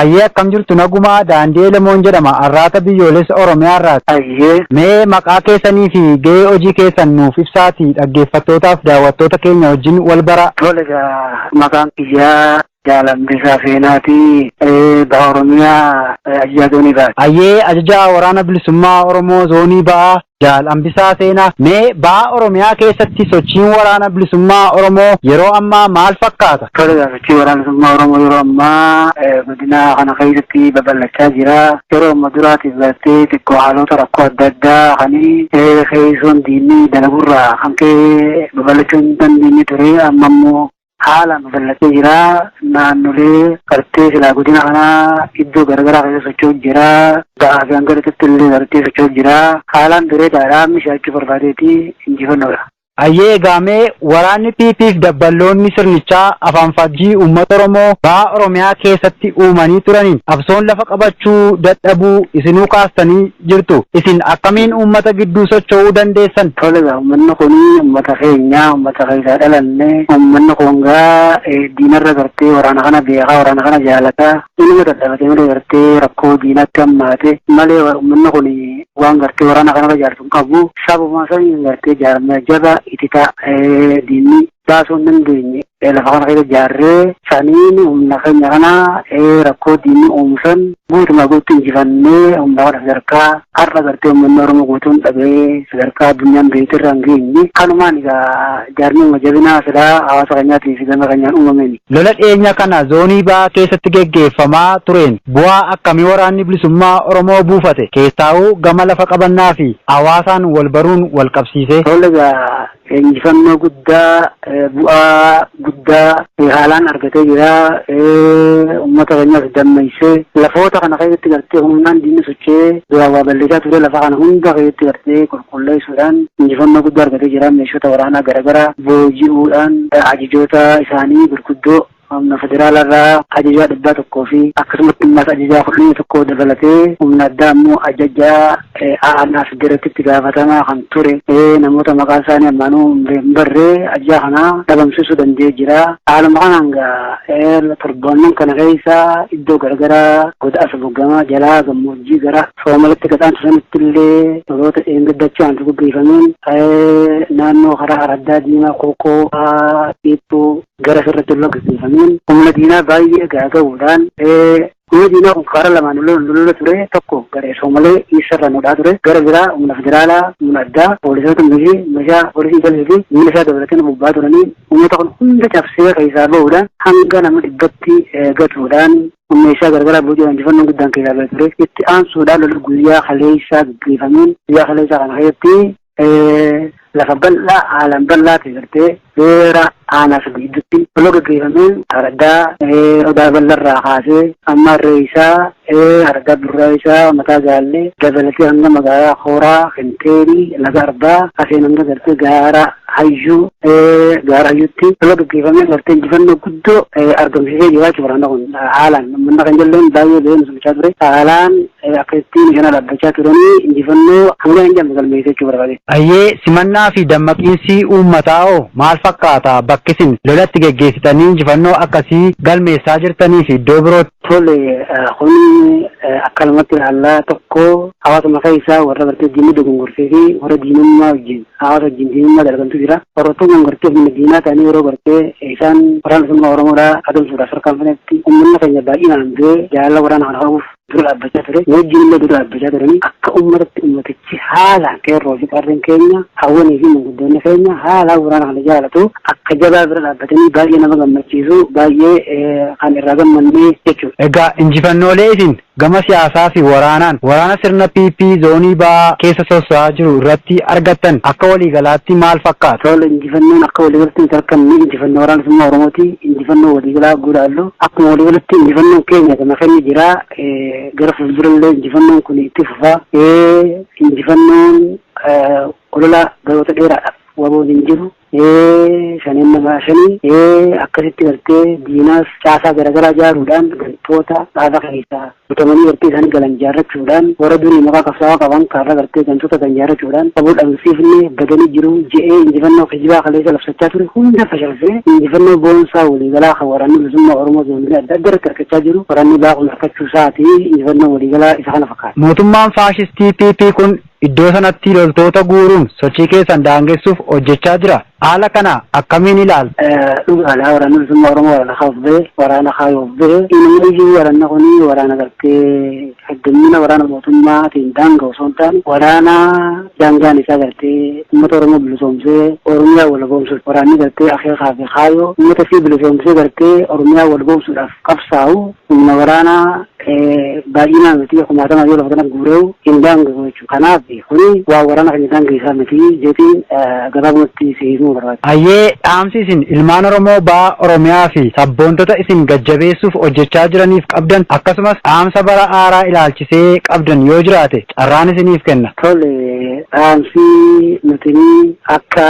Ayyee, akkam jirtu? Nagumaa? Daandii Elemoon jedhama, Arraata Biyyoolessa Oromiyaa irraati. Ayyee. Mee maqaa keessanii fi gahee hojii keessan nuuf ibsaatii dhaggeeffattootaaf daawwattoota keenya wajjin wal bara. Tole egaa, maqaan kiyyaa Jaal Hambisaa Seenaati. Baha Oromiyaa, ajajaa zoonii bahaati. Ayyee, ajajaa waraana bilisummaa Oromoo zoonii Bahaa Jaal Hambisaa Seenaa. Mee Baha Oromiyaa keessatti sochiin waraana bilisummaa Oromoo yeroo ammaa maal fakkaata? Tole egaa, sochii waraana bilisummaa Oromoo yeroo ammaa godina kana keessatti babal'achaa jira. Yeroo amma duraatiif gartee xiqqoo haalota rakkoo adda addaa kan keessoon diinni dalagurraa kan ka'e babal'achuu hin dandeenye ture. Amma immoo haalaan babal'atee jira. Naannolee gartee silaa godina kanaa iddoo garaagaraa keessa socho'u jira. Ba'aa fi hanga lixatti illee gartee socho'u jira. Haalaan bareedaadha. Mishaachuu barbaadeeti injifannoodha. Ayyee, egaa mee waraanni PP fi dabballoonni sirnichaa afaan faajjii uummata Oromoo Baha Oromiyaa keessatti uumanii turaniin qabsoon lafa qabachuu dadhabuu isinuu kaastanii jirtu. Isin akkamiin uummata gidduu socho'uu dandeessan? Tole egaa, uummanni kun uummata keenya, uummata keessaa dhalanne. Uummanni kun gaa diinarra gartee waraana kana beekaa, waraana kana jaalataa. Inuma dadhabatee malee, gartee rakkoo diinatti hammaate malee, uummanni kun waan gartee waraana kanarra jaalatu hin qabu. Sababuma saniin gartee jaarmaya jaba itita diinni baasuu hin dandeenye lafa kana keessa ijaarree, saniin humna keenya kana rakkoo diinni uumu san guutumaa guututti injifannee, humna kana sadarkaa har'a gartee uummanni Oromoo guutuun dhaga'ee sadarkaa addunyaan beektu irra hin geenye. Kanumaan egaa jaarmiyuma jabinaa silaa hawaasa keenyaatii fi gama keenyaan uumameen. Lola dhiyeenya kana zoonii Bahaa keessatti geggeeffamaa tureen bu'aa akkamii waraanni bilisummaa Oromoo buufate, keessaa'uu gama lafa qabannaa fi hawaasaan wal baruun wal qabsiisee? Tole egaa, injifannoo guddaa, bu'aa guddaa haalaan argatee jira. Uummata keenyas dammeessee, lafoota kana keessatti gartee humnaan diinni socho'ee duraan waa balleessaa ture, lafa kana hunda keessatti gartee qulqulleessuudhaan injifannoo guddaa argatee jira. Meeshota waraanaa garaagaraa booji'uudhaan, ajajoota isaanii gurguddoo humna federaalarraa ajajaa 100 fi akkasumatti ammas ajajaa 11 dabalatee, humna addaa ammoo ajajaa aanaa federetti itti gaafatamaa kan ture, namoota maqaan isaanii ammaanuu hin barree, ajajaa kana dhabamsiisuu danda'ee jira. Haaluma kanaan gaa torbaannan kana keessa iddoo garagaraa goda Asaboo jalaa gammoojjii gara Soomalitti qaxaansu sanitti illee loloota dheengaddachuu aantu gaggeeffameen, naannoo karaa Araddaa Diimaa Kookoo Dhiibboo gara sirratti lola gaggeeffameen humna diinaa baay'ee gaaga'uudhaan, humna diinaa kun karaa lamaan lola ture. Tokko gara Soomalee isarra nodhaa ture, gara biraa humna federaalaa, humna addaa, poolisoota fi meeshaa poolisii galee fi milishaa dabalatee bobba'aa turanii, humnoota kun hunda cabsee keessaa bahuudhaan hanga nama 100tti gatuudhaan meeshaa garagaraa boojuudhaan injifannoon guddaan keessaa bahee ture. Itti aansuudhaan lola guyyaa kaleessaa gaggeeffameen, guyyaa kaleessaa kana keessatti lafa bal'aa, haalaan bal'aa ta'e gartee seera aanaa fi gidduutti lola gaggeeffameen, araddaa Odaa Bal'arraa kaasee amma Reessaa, araddaa Burraa isaa Mataa Gaallee dabalatee hanga magaalaa Kooraa Kenteerii Laga Arbaa aseen hanga gartee gaara Hayyuu, gaara Hayyuutti lola gaggeeffamee gartee injifannoo guddoo argamsiisee jiraachuu. Waraana kun haalaan uummanni kan jalleen baay'ee ba'ee nusulchaa ture, haalaan akka ittiin kana dhaabbachaa turanii injifannoo hanga hin jedhamne galmeessee jechuu barbaade. Ayyee, simannaa fi dammaqiinsi uummataa hoo maal fakkaata, bakki isin lolatti geggeessitanii injifannoo akkasii galmeessaa jirtanii fi iddoo birootti? Tole, kun akkanumatti ilaallaa, tokko hawaasuma keessaa warra gartee diinni dogongorsee fi warra diinummaa wajjin, hawaasa wajjin diinummaa dalagantu jira. Warroottan kun gartee humna diinaa ta'anii yeroo gartee isaan waraana bilisummaa Oromoodhaa adamsuudhaaf tarkaanfatanitti, uummanni keenya baay'inaan du'ee jaalala waraana kana qabuuf dura dhaabbachaa ture. Wajjin illee dura dhaabbachaa turanii, akka uummatatti uummatichi haalaan, qeerroo fi qarreen keenya, hawwanii fi manguddoonni keenya haalaan waraana kana jaalatu, akka jabaa bira dhaabbatanii baay'ee nama gammachiisu, baay'ee kan irraa gammannee jechuudha. Egaa injifannoolee isin gama siyaasaa fi waraanaan waraana sirna PP zoonii Bahaa keessa sosso'aa jiru irratti argattan akka waliigalaatti maal fakkaata? Tole, injifannoon akka waliigalatti nuti arganne injifannoo waraana bilisummaa Oromooti. Injifannoo waliigalaa guudhaallu akkuma waliigalatti injifannoon keenya gama keenya jira. Gara fuuldurallee injifannoon kun itti fufa. Injifannoon olola baroota dheeraadhaaf WBOn hin jiru. Shaneen nama 5 akkasitti gartee diinaas caasaa garaagaraa ijaaruudhaan gantoota dhaaba keessaa butamanii gartee isaanii galan ijaarrachuudhaan warra durii maqaa qabsaa'aa qaban kaarraa gartee gantoota kan ijaarrachuudhaan qabuu dhabamsiifne badanii jiru je'ee injifannoo kijibaa kaleessa labsachaa ture hunda fashalsee injifannoo boonsaa waliigalaa kan waraanni bilisummaa Oromoo zoonilee adda adda irratti argachaa jiru waraanni bahaa kun harkachuu isaati injifannoo waliigalaa isa kana fakkaata. Mootummaan faashistii PP kun iddoo sanatti loltoota guuruun sochii keessan daangessuuf hojjechaa jira. Haala kana akkamiin ilaalta? Dhugaadha, waraanni bilisummaa Oromoo waraana kaa'uuf bahe, waraana kaayuuf bahe. Inni waraanni kun waraana gartee heddummina waraana mootummaatiin daanga'u osoo hin taane waraana daangaan isaa gartee uummata Oromoo bilisoomsee Oromiyaa wal goomsuuf waraanni gartee akeekaa fi kaayoo uummata fi bilisoomsee gartee Oromiyaa wal goomsuudhaaf qabsaa'u humna waraanaa baay'inaan miti kumaatama yoo lafa kana guureewu hin daanga'u jechuudha. Kanaaf kuni waa waraana keenya daangeessaa miti jeetiin gabaabumatti si himuu barbaada. Hayyee, dhaamsi isin ilmaan Oromoo baha Oromiyaa fi sabboontota isin gajjabeessuuf hojjechaa jiraniif qabdan akkasumas dhaamsa bara haaraa ilaalchisee qabdan yoo jiraate carraan isiniif kenna. Tole, dhaamsi nuti akka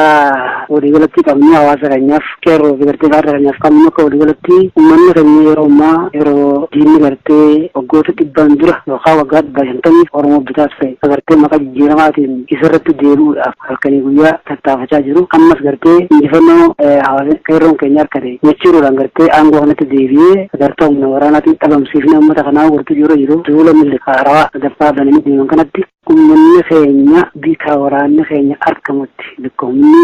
waliigalatti qabnu hawaasa keenyaaf qeerroo fi gartee gaarra keenyaaf qabnu akka waliigalatti uummanni keenya yeroo ammaa yeroo diinni gartee waggoota 100 dura yookaan waggaa 150 Oromoo bitaas ta'e gartee maqaa jijjiiramaatiin isarratti deebi'uudhaaf halkanii guyyaa tattaafachaa jiru. Ammas gartee injifannoo hawaasa qeerroon keenya harkate michiiruudhaan gartee aangoo kanatti deebi'ee sadarkaa humna waraanaatiin dhabamsiifnee uummata kanaa gartuu yeroo jiru duula milli haarawaa sadaffaa bananii deeman kanatti uummanni keenya bika waraanni keenya argamutti bakka humni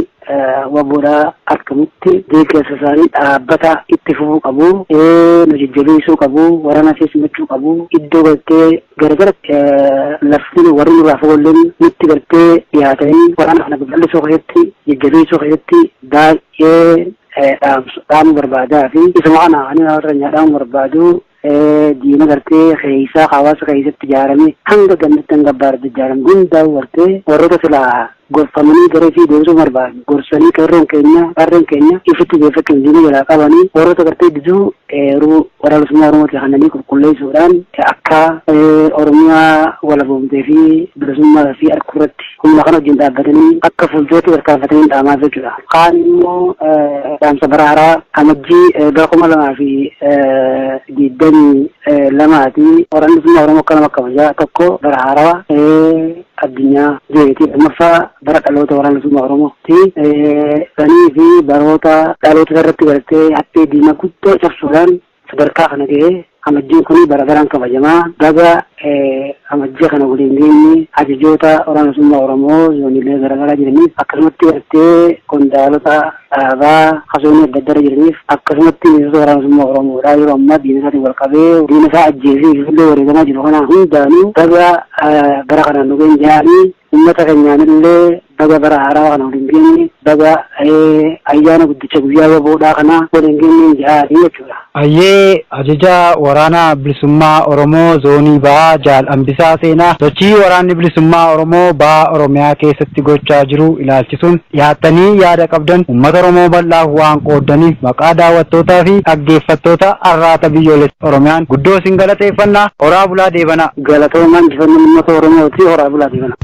waboodhaa argamutti deeggarsa isaanii dhaabbata itti fufuu qabu, nu jajjabeessuu qabu, waraana simachuu qabu, iddoo gartee garagara lafti warri nurraa fagolleen nutti gartee dhiyaatanii waraana kana babal'isuu keessatti jajjabeessuu keessatti baay'ee dhaamuu barbaadaa fi isuma kana ani hawaasa keenya dhaamuu barbaadu diina gartee keessaa hawaasa keessatti ijaarame hanga gannatti hanga baarratti ijaarame hundaa'u gartee warroota silaa gorfamanii gara fi deebisuu barbaadu gorsanii qeerroon keenya qarreen keenya ifitti deeffachuun diina jalaa qabanii warroota gartee diduu eeruu waraana bilisummaa Oromootii kannanii qulqulleessuudhaan akka Oromiyaa walaboomtee fi bilisummaa fi harkuu irratti humna kana wajjin dhaabbatanii akka fuulduratti tarkaanfatanii dhaamaa jechuudha. Kaan immoo dhaamsa bara haaraa amajjii bara 2022 waraanni bilisummaa Oromoo akka nama kabajaa tokko bara haarawaa addunyaa jeetii lammaffaa bara dhaloota waraana bilisummaa Oromooti. Sanii fi baroota dhaloota irratti gartee hattee diinaa guddoo cabsuudhaan sadarkaa kana gahee amajjiin kun bara baraan kabajamaa. Baga amajjii kana waliin geenye ajajoota waraana bilisummaa Oromoo zooniilee garaagaraa jiraniif akkasumatti gartee qondaalota dhaabaa hasoonni adda addaa jiraniif akkasumatti miseensota waraana bilisummaa Oromoodhaa yeroo ammaa diina isaatiin wal qabee diina isaa ajjeesee illee wareegamaa jiru kana hundaanuu baga bara kanaan nu geenye jedhanii uummata keenyaanillee baga bara haaraa kana waliin geenye baga ayyaana guddicha guyyaa waboodhaa kana waliin geenye jedhanii jechuudha. Hayyee, ajaja waraana bilisummaa Oromoo zoonii bahaa Jaal Hambisaa Seenaa sochii waraanni bilisummaa Oromoo bahaa Oromiyaa keessatti gochaa jiru ilaalchisuun dhiyaattanii yaada qabdan uummata Oromoo bal'aaf waan qooddaniif maqaa daawwattootaa fi dhaggeeffattoota Arraata Biyyoolessa Oromiyaan guddoo isin galateeffannaa. Horaa bulaa deebanaa. Galatoomaa, injifannoon uummata Oromooti, horaa bulaa deebanaa.